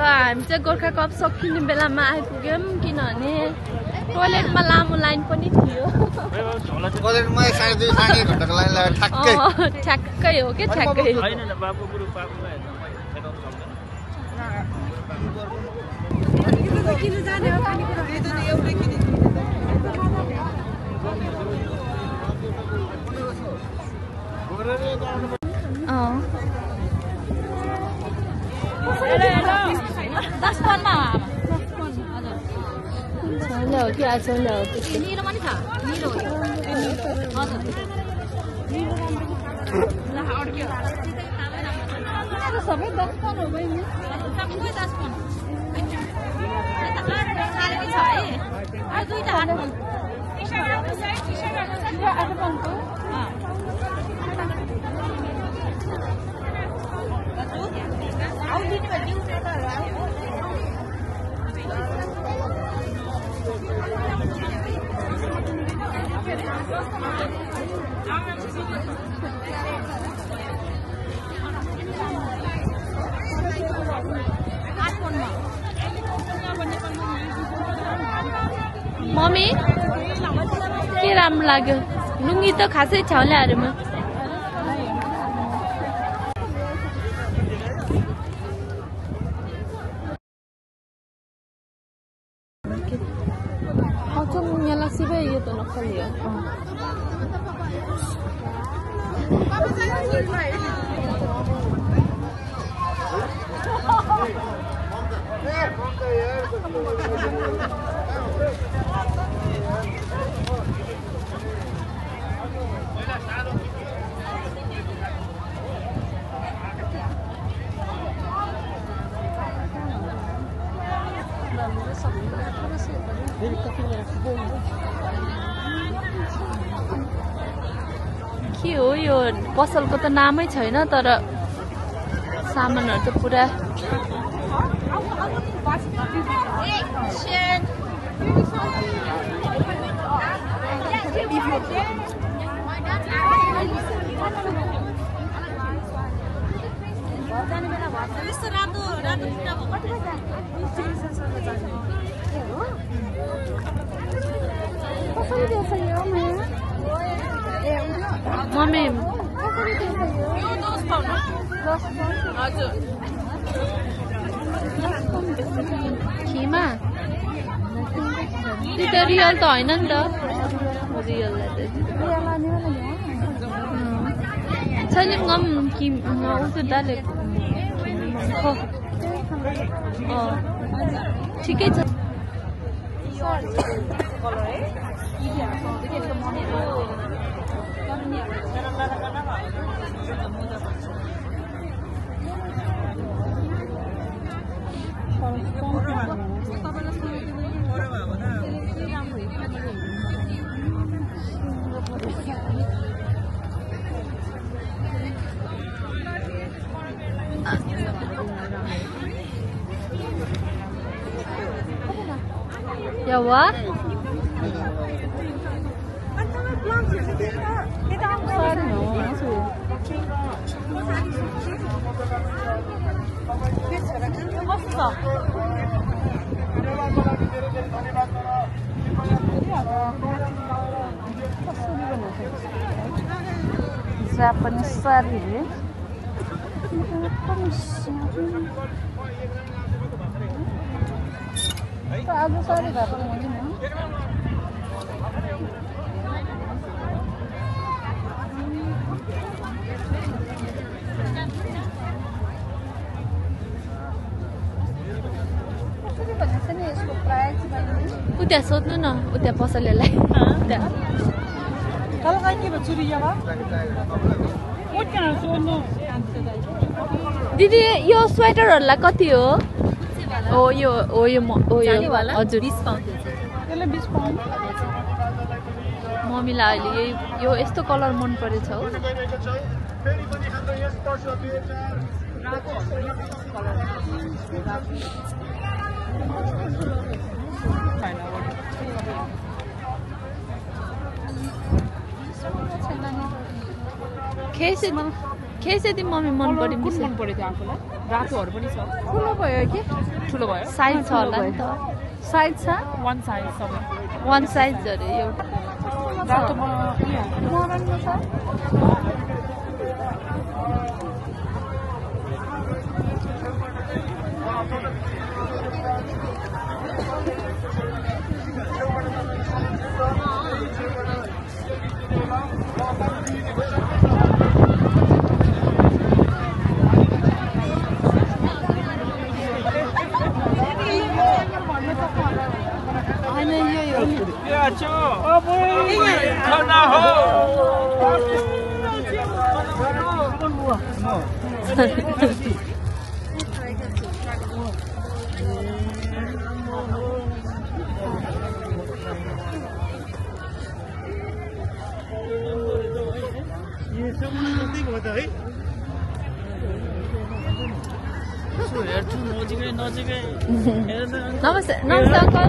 ल हामी चाहिँ गोर्खा कप सकिने बेलामा आइपुग्यौँ किनभने टोयलेटमा लामो लाइन पनि थियो टोयलेटमा 2.5 घण्टाको लाइन लाग्यो ठ्याक्कै ठ्याक्कै हो के ठ्याक्कै हैन न बाबु गुरु पापुलाई हेर्न सक्दैन किन जाने हो खाने कुरा हेर्छ नि एउटै किने छैन हो कि छैन हो निरो पनि छ निरो हो हजुर सबै 10 पन हो बहिनी सबै 10 पन यता 8 सारे छ है अ दुईटा 8 पन टी-शर्टको साइज टी-शर्टको 8 पनको आउ दिने भए दिउ मम्मी के राम्रो लाग्यो लुङ्गी त खासै छाउल्याहरूमा 좀 연락시베 이것도 넣을게요. के हो यो पसलको त नामै छैन तर सामानहरु त पुरा मम्मी खिमा त्यो त रियल त होइन नि त रियल छैन कि उसो दाले ठिकै छ Ya what? Japanese saree. आज सारी भएको हुँदैन उता सोध्नु न उता पसलेलाई दिदी यो स्वेटरहरुलाई कति हो ओ यो हजुर 20 पाउन्ड त्यसले 20 पाउन्ड मम्मीलाई अहिले यो यस्तो कलर मन परेछ हो केसी खेसेदी मम्मी मन पर्यो कुन मन पर्यो त्यो आफूलाई रातोहरू पनि छ ठुलो भयो कि ठुलो भयो साइज छ होला नि त साइज छ वान साइज सबै वान साइज अरे एउटा रातोमा नराम्रो छ नमस्ते नमस्ते अङ्कल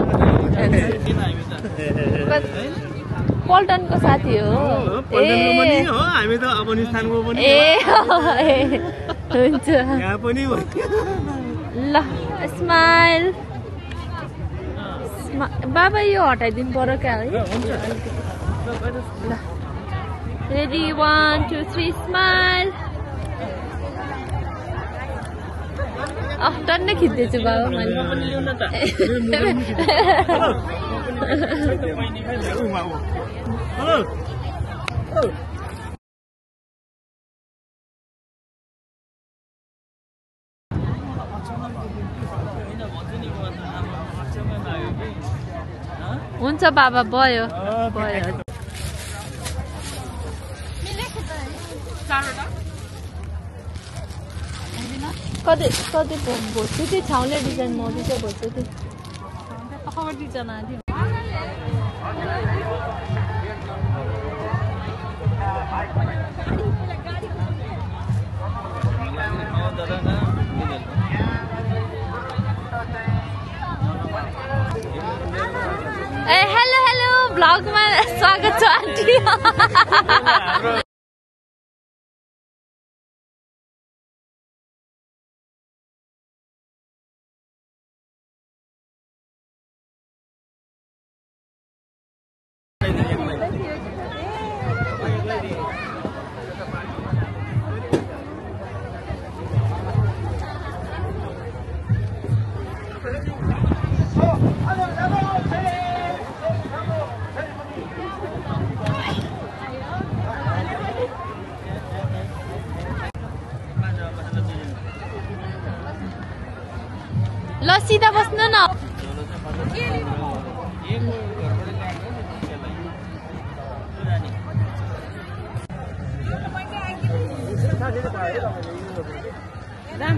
पल्टनको साथी हो हामी त अफगानिस्तानको पनि ए हुन्छ यहाँ पनि ल स्माइल बाबा यो हटाइदिनु पर्यो क्या है ल रेडी 1 2 3 स्माइल टन्नै खिच्दैछु बाबा मैले हुन्छ बाबा भयो भयो कति कति भोजु त्यो छाउले डिजाइन मौजु चाहिँ भोजु त्यो खबर डिजाइन आदि ए हेलो हेलो ब्लगमा स्वागत छ आन्टी ल सीधा बस्नु न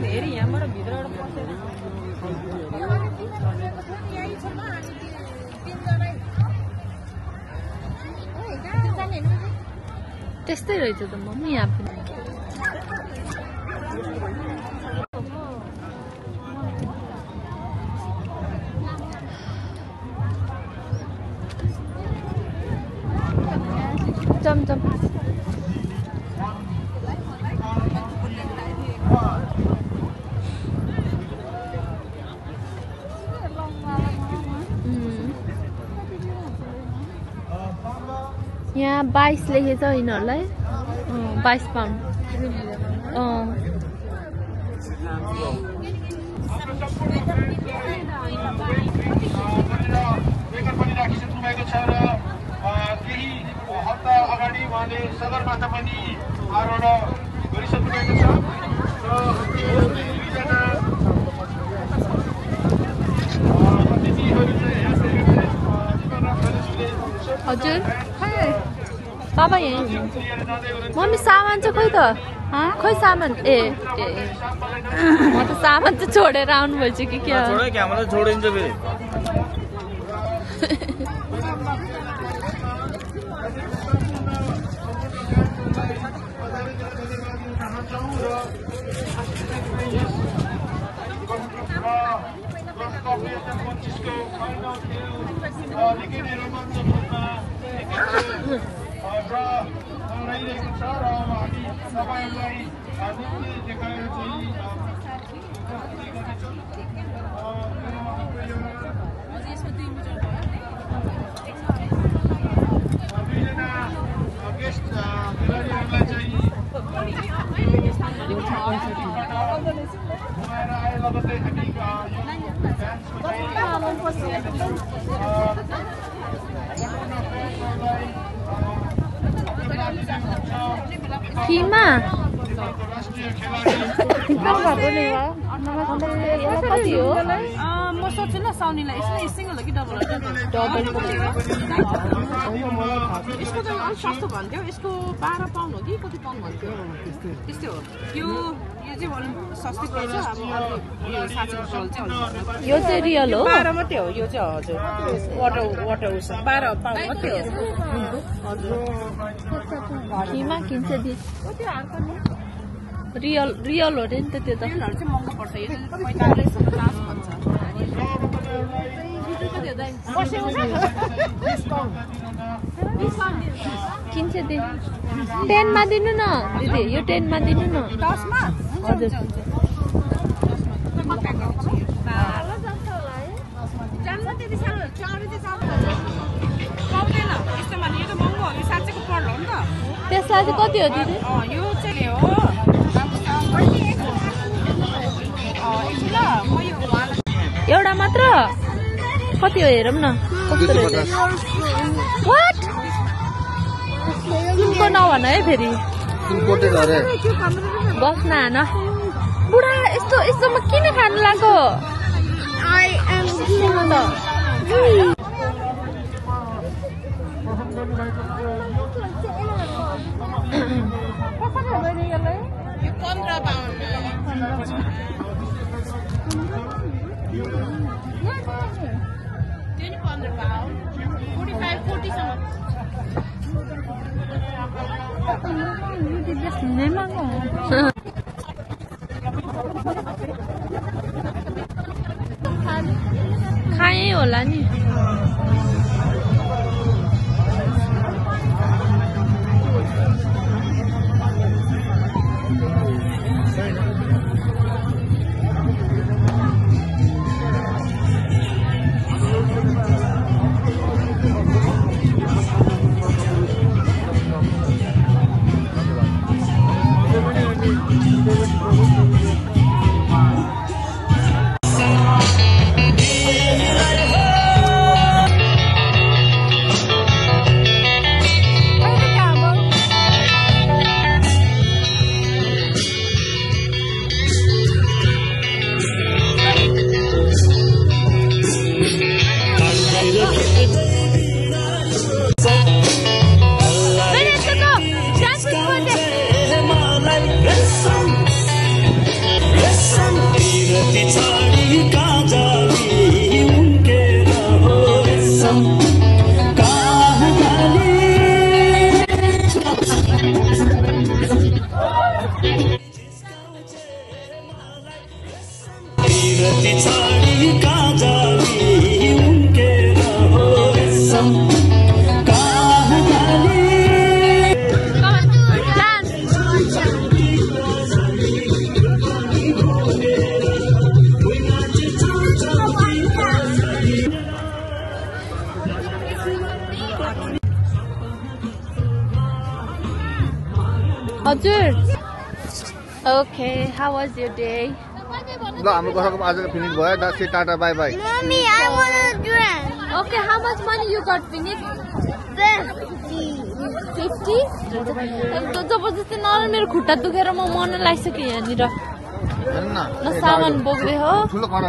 हेरी यहाँबाट भित्रबाट पसेर त्यस्तै रहेछ त मम्मी यहाँ पनि चमचम यहाँ 22 लेखेछ यिनीहरूलाई 22 पाउन्ड हप्ता अगाडि उहाँले सगरमाथा पनि आरोहण गरिसक्नु भएको छ र दुईजना हजुर बाबा यहीँ मम्मी सामान चाहिँ खोइ त खोइ सामान ए म त सामान चाहिँ छोडेर आउनु भएछ कि क्या छोडिन्छ फेरि निकै नै रोमाञ्चकमा रहेको छ र हामी तपाईँहरूलाई देखाएर चाहिँ दुईजना गेस्ट खेलाडीहरूलाई चाहिँ घुमाएर आए लगत्तै हामी किमा कति हो म सोच्छु ल साउनीलाई यसले सिंगल हो कि डबल हो यसको त अलिक सस्तो भन्थ्यो यसको 12 पाउन्ड हो कि कति पाउन्ड भन्थ्यो त्यस्तै हो यो चाहिँ अलिक सस्तै पर्छ अब यो 60 रुपैयाँ चाहिँ यो चाहिँ रियल हो 12 मात्रै हो यो चाहिँ हजुर वाटर उस 12 पाउन्ड मात्रै हो हजुर किमा किन्छ दि रियल हो रे नि त त्यो त रियलहरु चाहिँ महँगो पर्छ यो चाहिँ 45-50 भन्छ किन्छ दि 10 मा दिनु न दिदी यो 10 मा दिनु न 10 मा हजुर त्यसलाई चाहिँ कति हो दिदी यो चाहिँ हो एउटा मात्र कति हो हेरौँ न कस्तो रहेछ व्हाट सुनको नभन है फेरि बस्न हान बुढा यस्तोमा किन खानु लाग्यो खाए होला नि हजुर okay how was your day ल हाम्रो कथाको आजको फिनिश भयो दासी tata bye bye Mommy, I want to drink. Okay how much money you got finish 50 जबरजस्ती नर मेरो खुट्टा दुखेर म मर्न लागिसकेँ यहाँनिर हेर्न न सामान बोक्दै हो ठुलो कडा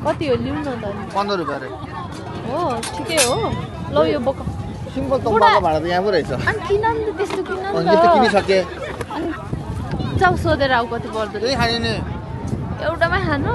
कति हो लिउँ न त 15 रुपैयाँ रे हो ठिकै हो ल यो बोक सिम्पल तम्बाको भाडा त यहाँ पो रहेछ अनि किन नि त त्यस्तो किन नि अनि त किनिसके अनि जाऊ सोधेर आऊ कति पर्दो त्यही खाने नि एउटामै खानु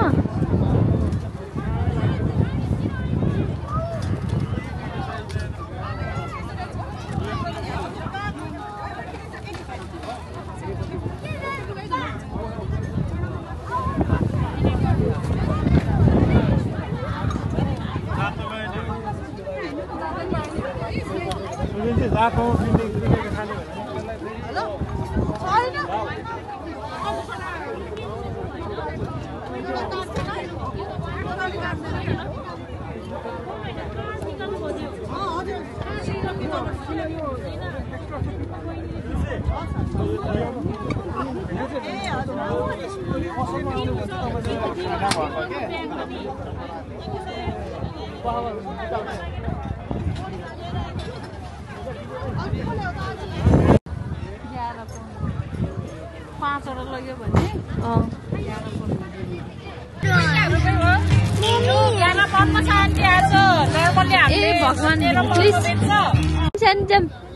पाँचवटा लग्यो भने ए भगवान please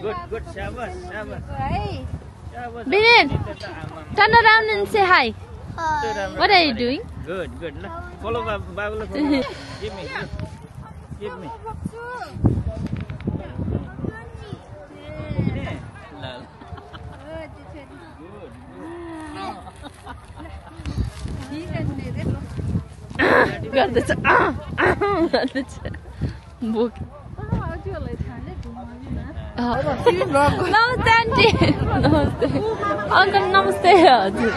Good. Shabash. Binin, turn around and say hi. What are you doing? Good. Follow Bible. Give me. गर्दैछ भोक नमस्ते आन्टी नमस्ते अङ्कल नमस्ते हजुर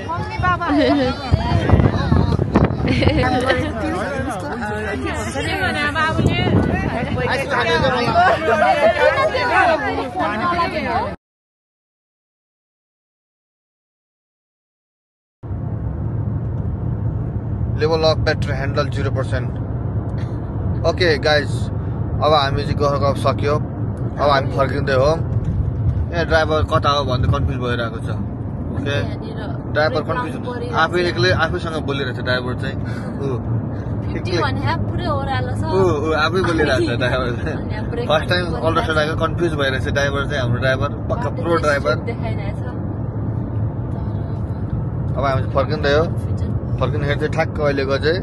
मम्मी बाबा level of battery handle 0%. Okay guys, अब हामी चाहिँ गफ सक्यो. अब हामी फर्किँदै हो. ए ड्राइभर कता हो भन्दै कन्फ्युज भइरहेको छ. ओके ड्राइभर कन्फ्युज आफै एक्लै आफैसँग बोलिरहेको छ ड्राइभर चाहिँ. आफै बोलिरहेको छ ड्राइभर चाहिँ. फर्स्ट टाइम अल्ट्रासाउन्ड आएको कन्फ्युज भइरहेको छ ड्राइभर चाहिँ. हाम्रो ड्राइभर पक्का प्रो ड्राइभर. अब हामी चाहिँ फर्किँदै हो. फर्किँदाखेरि चाहिँ ठ्याक्क अहिलेको चाहिँ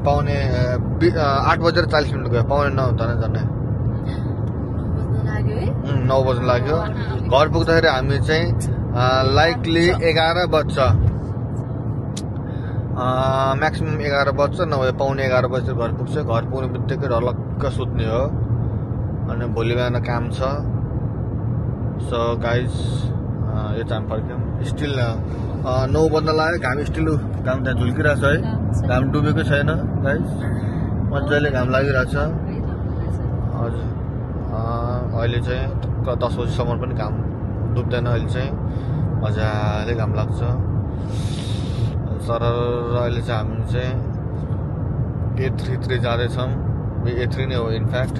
पाउने 8:40 गयो. पाउने 9 त झन्डै 9 बज्न लाग्यो. घर पुग्दाखेरि हामी चाहिँ लाइकली 11 बज्छ. म्याक्सिमम् 11 बज्छ, नभए पाउने 11 बजी घर पुग्छ. घर पुग्ने बित्तिकै ढलक्क सुत्ने हो. अनि भोलि बिहान काम छ. सो गाइज यो चाहिँ हामी फर्क्यौँ. स्टिल 9 बज्न लाग्यो. घाम स्टिल घाम त्यहाँ झुल्किरहेको छ है. घाम डुबेको छैन गाइज. मजाले घाम लागिरहेछ. हजुर अहिले चाहिँ 10 बजीसम्म पनि घाम डुब्दैन. अहिले चाहिँ मजाले घाम लाग्छ. सर अहिले चाहिँ हामी चाहिँ A3 जाँदैछौँ. A3 नै हो इनफ्याक्ट.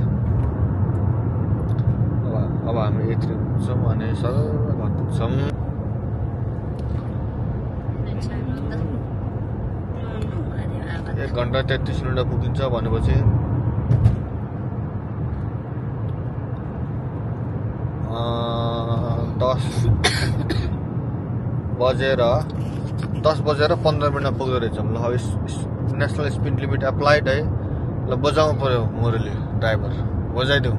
अब हामी A3 पुग्छौँ अनि सर घर पुग्छौँ. 1 घन्टा 33 मिनट पुगिन्छ भनेपछि 10 बजेर 15 मिनट पुग्दो रहेछौँ. ल नेसनल स्पिड लिमिट एप्लाइड है. ल बजाउनु पर्यो मुरली ड्राइभर बजाइदेऊ.